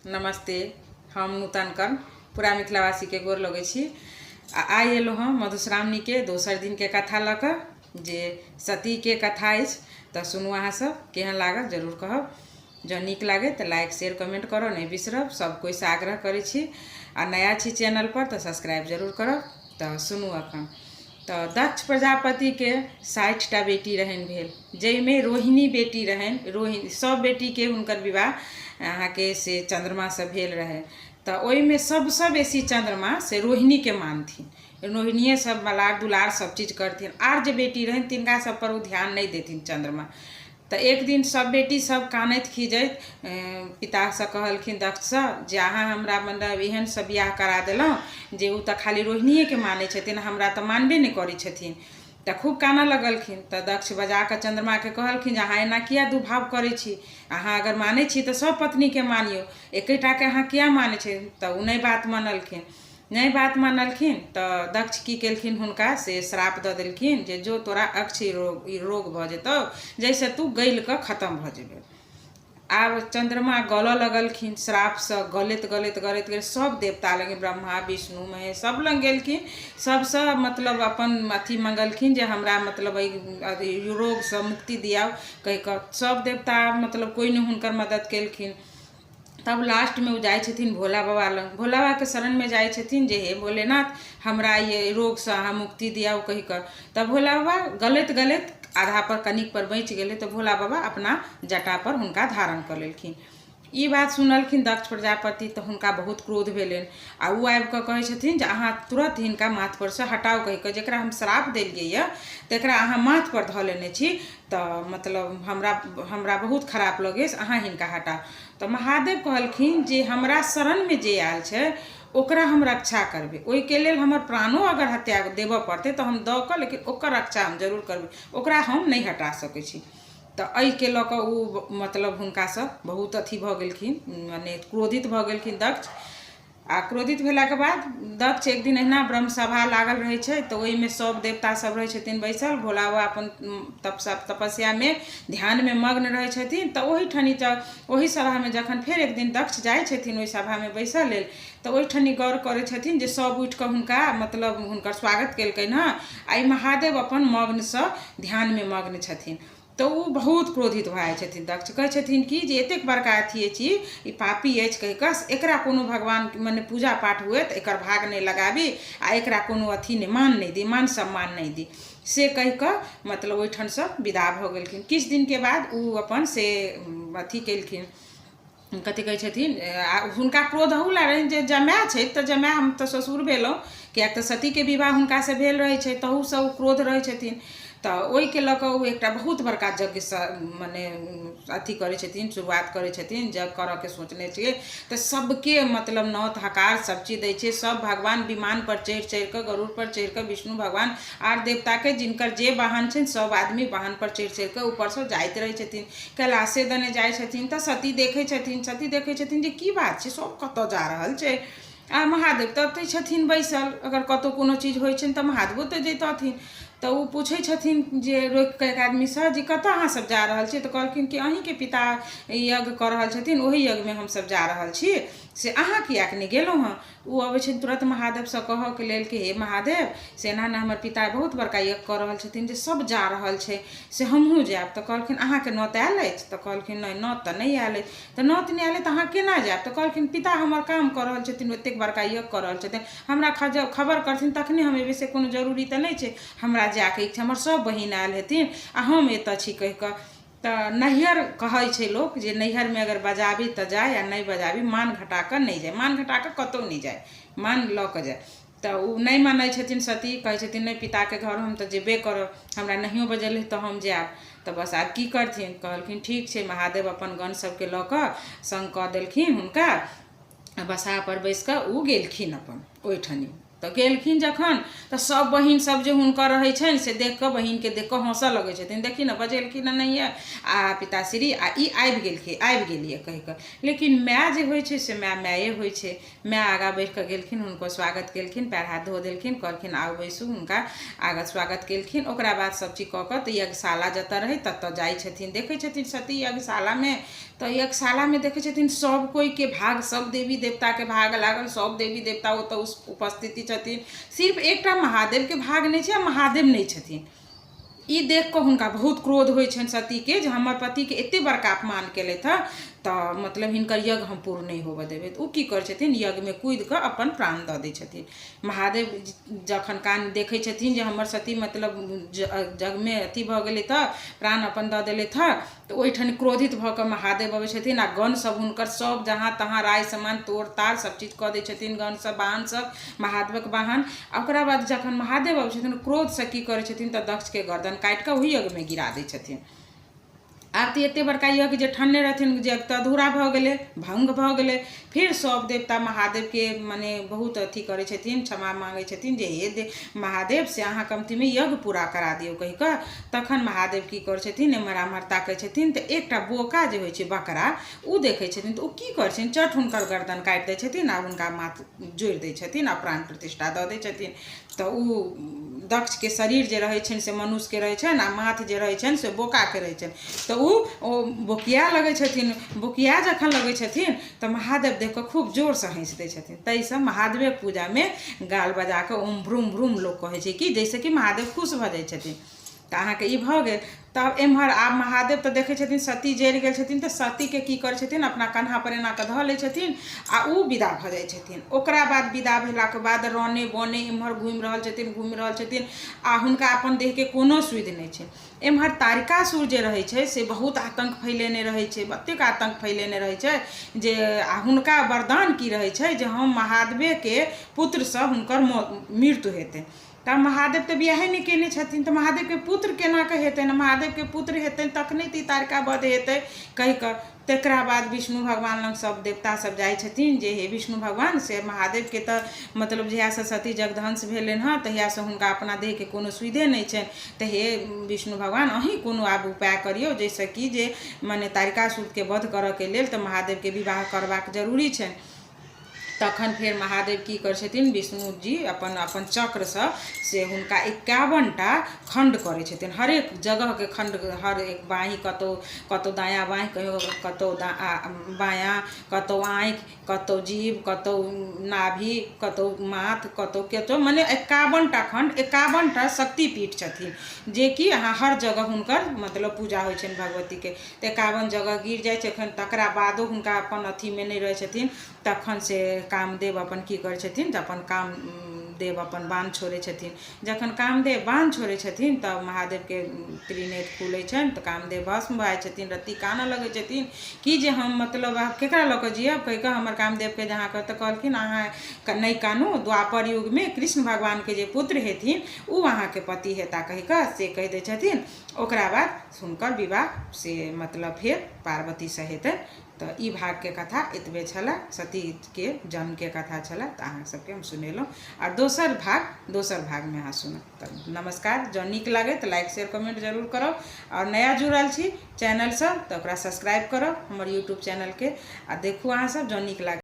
नमस्ते। हम नूतन कर्ण पूरा मिथिलावासीके गोर लगै छी आ आइ एलहुँ हँ मधुश्रावणीके दोसर दिनके कथा लऽ कऽ जे सतीके कथा अछि। तऽ सुनू, अहाँसभ केहन लागल जरूर कहब। जँ नीक लागै तऽ लाइक, शेयर, कमेंट करऽ नहि बिसरब। सभ कोइसँ आग्रह करै छी आ नया छी चैनलपर तऽ सब्सक्राइब जरूर करब। तऽ सुनू एखन तऽ दक्ष प्रजापतिके 60टा बेटी रहनि भेल, जाहिमे रोहिणी बेटी रहनि। रोहिणी सभ बेटीके हुनकर विवाह अहाँके से चन्द्रमासँ भेल रहै। तऽ ओहिमे सभसँ बेसी चन्द्रमा से रोहिणीके मानथिन, रोहिणीए सब मलार दुलार सब चीज करथिन। आर जे बेटी रहनि तिनका सभपर ओ ध्यान नहि देथिन चन्द्रमा। तऽ एक दिन सब बेटी सब कानैत खीजैत पितासँ कहलखिन दक्षसँ जे अहाँ हमरा मतलब एहन से बियाह करा देलहुँ जे ओ तऽ खाली रोहिणीएके मानै छथिन, हमरा तऽ मानबे नहि करै छथिन। तऽ खूब कानऽ लगलखिन। तऽ दक्ष बजा कऽ चन्द्रमाके कहलखिन जे अहाँ एना किया दुभाव करै छी? अहाँ अगर मानै छी तऽ सब पत्नीके मानियौ, एकेटाके अहाँ किया मानै छी? तऽ ओ नहि बात मानलखिन। नहि बात मानलखिन तऽ दक्ष की केलखिन, हुनका से श्राप दऽ देलखिन जे जो, तोरा अक्षय रोग रोग भऽ जेतौ, जाहिसँ तू गलि कऽ खतम भऽ जेबै। आब चन्द्रमा गलऽ लगलखिन श्रापसँ। गलैत गलैत गलैत गलैत सभ देवता लग, ब्रह्मा, विष्णु, महेश सभ लग गेलखिन। सभसँ मतलब अपन अथी मङ्गलखिन जे हमरा मतलब एहि रोगसँ मुक्ति दियाउ कहि कऽ। सभ देवता मतलब कोइ नहि हुनकर मदति केलखिन। तब लास्टमे ओ जाइ छथिन भोला बाबा लग, भोला बाबाके शरणमे जाइ छथिन जे हे भोलेनाथ, हमरा ई रोगसँ अहाँ मुक्ति दियाउ कहि कऽ। तऽ भोला बाबा गलैत गलैत आधा पर कनिक पर बचि गेलै, तऽ भोला बाबा अपना जटापर हुनका धारण कऽ लेलखिन। ई बात सुनलखिन दक्ष प्रजापति तऽ हुनका बहुत क्रोध भेलनि आ ओ आबि कऽ कहै छथिन जे अहाँ तुरन्त हिनका माथपर सँ हटाउ कहि कऽ। जकरा हम श्राप देलियै यए तकरा अहाँ माथपर धऽ लेने छी, तऽ मतलब हमरा हमरा बहुत खराब लगैए, से अहाँ हिनका हटाउ। तऽ महादेव कहलखिन जे हमरा शरणमे जे आयल छै ओकरा हम रक्षा करबै, ओहिके लेल हमर प्राणो अगर हत्या देबऽ पड़तै तऽ हम दऽ कऽ लेकिन ओकर रक्षा हम जरूर करबै, ओकरा हम नहि हटा सकै छी। तऽ एहिके लऽ कऽ ओ मतलब हुनकासँ बहुत अथी भऽ गेलखिन, मने क्रोधित भऽ गेलखिन दक्ष। आ क्रोधित भेलाके बाद दक्ष एक दिन अहिना ब्रह्मसभा लागल रहै छै, तऽ ओहिमे सभ देवता सभ रहै छथिन बैसल। भोला बाबा अपन तपसा तपस्यामे ध्यानमे मग्न रहै छथिन। तऽ ओहिठनी तऽ ओहि सभामे जखन फेर एक दिन दक्ष जाइ छथिन ओहि सभामे बैसऽ लेल, तऽ ओहिठनी गौर करै छथिन जे सभ उठि कऽ हुनका मतलब हुनकर स्वागत केलकनि हँ आ ई महादेव अपन मग्नसँ ध्यानमे मग्न छथिन। तऽ ओ बहुत क्रोधित भऽ जाइ छथिन दक्ष। कहै छथिन कि जे एतेक बड़का अथी अछि, ई पापी अछि कहि कऽ एकरा कोनो भगवान मने पूजा पाठ हुए तऽ एकर भाग नहि लगाबी आ एकरा कोनो अथी नहि, मान नहि दी, मान सम्मान नहि दी, से कहि कऽ मतलब ओहिठामसँ विदा भऽ गेलखिन। किछु दिनके बाद ओ अपन से अथी केलखिन, कथी कहै छथिन, आ हुनका क्रोध अहू लए रहनि जे जमाए छथि तऽ जमाए, हम तऽ ससुर भेलहुँ, किएक तऽ सतीके विवाह हुनकासँ भेल रहै छै, तहूसँ ओ क्रोध रहै छथिन। तऽ ओहिके लऽ कऽ ओ एकटा बहुत बड़का यज्ञसँ मने अथी करै छथिन, शुरुआत करै छथिन। यज्ञ करऽके सोचने छियै तऽ सभके मतलब नौत हकार सब चीज दै छै। सभ भगवान विमानपर चढ़ि चढ़ि कऽ, गरुड़पर चढ़ि कऽ, विष्णु भगवान आर देवताके जिनकर जे वाहन छनि, सभ आदमी वाहनपर चढ़ि चढ़ि कऽ ऊपरसँ जाइत रहै छथिन। कैलाशे दने जाइ छथिन तऽ सती देखै छथिन। सती देखै छथिन जे की बात छै, सभ कतऽ जा रहल छै आ महादेव तऽ ओतहि छथिन बैसल? अगर कतहु कोनो चीज होइ छनि तऽ महादेवो तऽ जैतथिन। तऽ ओ पूछै छथिन जे रोकि कऽ एक आदमीसँ जे कतऽ अहाँ सब जा रहल छी? तऽ कहलखिन कि अहीँके पिता यज्ञ कऽ रहल छथिन, ओहि यज्ञमे हमसभ जा रहल छी, से अहाँ किएक नहि गेलहुँ हँ? ओ अबै छथिन तुरन्त महादेवसँ कहऽके लेल कि हे महादेव, से एना एना हमर पिता बहुत बड़का यज्ञ कऽ रहल छथिन जे सब जा रहल छै, से हमहूँ जायब। तऽ कहलखिन, अहाँके नौत आयल अछि? तऽ कहलखिन, नहि, नौत तऽ नहि आयल अछि। तऽ नौत नहि आयल अछि तऽ अहाँ केना जायब? तऽ कहलखिन, पिता हमर काम कऽ रहल छथिन, ओतेक बड़का यज्ञ कऽ रहल छथिन, हमरा खबर करथिन तखने हम एबै, से कोनो जरूरी तऽ नहि छै। हमरा जायके इच्छा, हमर सब बहिन आयल हेथिन आ हम एतऽ छी कहि कऽ। तऽ नैहर कहै छै लोक जे नैहरमे अगर बजाबी तऽ जाय आ नहि बजाबी मान घटा कऽ नहि जाय, मान घटा कऽ कतहु नहि जाय, मान लऽ कऽ जाय। तऽ ओ नहि मानै छथिन सती, कहै छथिन नहि, पिताके घर हम तऽ जेबे करब, हमरा नहियो बजेलै तऽ हम जायब। तऽ बस आब की करथिन? कहलखिन ठीक छै। महादेव अपन गण सबके लऽ कऽ सङ्ग कऽ देलखिन हुनका आ बसापर बैसि कऽ ओ गेलखिन अपन ओहिठनी। तऽ गेलखिन जखन तऽ सभ बहिन सब जे हुनकर रहै छनि से देख कऽ, बहिनके देख कऽ हँसऽ लगै छथिन, देखी ने, बजेलखिन हँ नहिये आ पिताश्री आ ई आबि गेलखिन, आबि गेलियै कहि कऽ। लेकिन माय जे होइ छै से माय माये होइ छै। माय आगाँ बढ़ि कऽ गेलखिन, हुनको स्वागत केलखिन, पएर हाथ धो देलखिन, कहलखिन आउ, बैसू। हुनका आगाँ स्वागत केलखिन। ओकरा बाद सभ चीज कऽ कऽ तऽ यज्ञशाला जतऽ रहै ततऽ जाइ छथिन। देखै छथिन सती यज्ञशालामे तऽ यज्ञशालामे देखै छथिन सभ कोइके भाग, सभ देवी देवताके भाग लागल, सभ देवी देवता ओतऽ उपस्थिति छथिन, सिर्फ एकटा महादेवके भाग नहि छै आ महादेव नहि छथिन। ई देख कऽ हुनका बहुत क्रोध होइ छनि सतीके जे हमर पतिके एतेक बड़का अपमान केलथि हँ, तऽ मतलब हिनकर यज्ञ हम पूर्ण नहि होबऽ देबै। तऽ ओ की करै छथिन, यज्ञमे कूदि कऽ अपन प्राण दऽ दै छथिन। महादेव जखन कान देखै छथिन जे हमर सती मतलब यज्ञमे अथी भऽ गेलै तऽ प्राण अपन दऽ देलथि हँ, तऽ ओहिठाम क्रोधित भऽ कऽ महादेव अबै छथिन आ गण सब हुनकर सब जहाँ तहाँ राय समान तोड़ ताड़ सब चीज कऽ दै छथिन, गण सब वाहन सब महादेवक वाहन। आ ओकरा बाद जखन महादेव अबै छथिन क्रोधसँ की करै छथिन तऽ दक्षके गर्दन काटि कऽ ओहि यज्ञमे गिरा दै छथिन। आब तऽ एते बड़का यज्ञ जे ठनने रहथिन यज्ञ तऽ अधूरा भऽ गेलै, भङ्ग भऽ गेलै। फेर सब देवता महादेवके मने बहुत अथी करै छथिन, क्षमा माँगै छथिन जे हे महादेव से अहाँ कमतीमे यज्ञ पूरा करा दियौ कहि कऽ। तखन महादेव की करै छथिन, एम्हर आम्हर ताकै छथिन तऽ एकटा बोका जे होइ छै बकरा, ओ देखै छथिन। तऽ ओ की करै छथिन, चट हुनकर गर्दन काटि दै छथिन आ हुनका माथ जोड़ि दै छथिन आ प्राण प्रतिष्ठा दऽ दै छथिन। तऽ ओ दक्षके शरीर जे रहै छनि से मनुष्यके रहै छनि आ माथ जे रहै छनि से बोकाके रहै छनि। तऽ ओ बोकिया लगै छथिन। बोकिया जखन लगै छथिन तऽ महादेव देख कऽ खूब जोरसँ हँसि दै छथिन। ताहिसँ महादेवक पूजामे गाल बजा कऽ ओम भ्रूम भ्रूम लोक कहै छै कि जाहिसँ कि महादेव खुश भऽ जाइ छथिन। तऽ अहाँके ई भऽ गेल। तब एम्हर आब महादेव तऽ देखै छथिन सती जरि गेल छथिन, तऽ सतीके की करै छथिन, अपना कन्हापर एना कऽ धऽ लै छथिन आ ओ विदा भऽ जाइ छथिन। ओकरा बाद विदा भेलाके बाद रने बने एम्हर घुमि रहल छथिन, घुमि रहल छथिन आ हुनका अपन देहके कोनो सुधि नहि छै। एम्हर तारकासुर जे रहै छै से बहुत आतङ्क फैलेने रहै छै, एतेक आतङ्क फैलेने रहै छै जे आ हुनका वरदान की रहै छै जे हम महादेवेके पुत्रसँ हुनकर मृत्यु हेतै। तऽ महादेव तऽ बियाहे नहि कयने छथिन, तऽ महादेवके पुत्र केना कऽ हेतनि, महादेवके पुत्र हेतनि तखने तऽ ई तारका वध हेतै कहि कऽ। तकरा बाद विष्णु भगवान लग सब देवता सब जाइ छथिन जे हे विष्णु भगवान, से महादेवके तऽ मतलब जहियासँ सती जगध्वंस भेलनि हँ तहियासँ हुनका अपना देहके कोनो सुधे नहि छनि। तऽ हे विष्णु भगवान, अहीँ कोनो आब उपाय करियौ जाहिसँ कि जे मने तारकासुरके वध करऽके लेल तऽ महादेवके विवाह करबाक जरूरी छनि। तखन फेर महादेव की करै छथिन, विष्णुजी अपन अपन चक्रसँ से हुनका 51 टा खण्ड करै छथिन। हरेक जगहके खण्ड, हर एक बाँहि, कतहु कतहु दायाँ बाँहि, कहियो कतहु बायाँ, कतहु आँखि, कतहु जीभ, कतहु नाभि, कतहु माथ, कतहु कतहु, मने 51 टा खण्ड, 51 टा शक्तिपीठ छथिन जेकि अहाँ हर जगह हुनकर मतलब पूजा होइ छनि भगवतीके। तऽ 51 जगह गिर जाइ छै। एखन तकरा बादो हुनका अपन अथीमे नहि रहै छथिन। तखन से कामदेव अपन की करै छथिन तऽ अपन कामदेव अपन बाण छोड़ै छथिन। जखन कामदेव बाण छोड़ै छथिन तऽ महादेवके त्रिनेत्र खुलै छनि, तऽ कामदेव भस्म भऽ जाइ छथिन। रति कानऽ लगै छथिन कि जे हम मतलब आब केकरा लऽ कऽ जियब कहि कऽ हमर कामदेवके जहाँ तऽ कहलखिन अहाँ नहि कानू, द्वापर युगमे कृष्ण भगवानके जे पुत्र हेथिन ओ अहाँके पति हेता कहि कऽ से कहि दै छथिन। ओकरा बाद हुनकर विवाह से मतलब फेर पार्वतीसँ हेतनि। तऽ ई भागके कथा एतबे छलए, सतीके जन्मके कथा छलए, तऽ अहाँ सबके हम सुनेलहुँ। आर दोसर भाग दोसर भागमे अहाँ सुनब। तऽ नमस्कार, जँ नीक लागै तऽ लाइक शेयर कमेंट जरूर करब। आओर नया जुड़ल छी चैनलसँ तऽ ओकरा सब्सक्राइब करब हमर यूट्यूब चैनलके, आ देखू अहाँ सब जँ नीक लागै।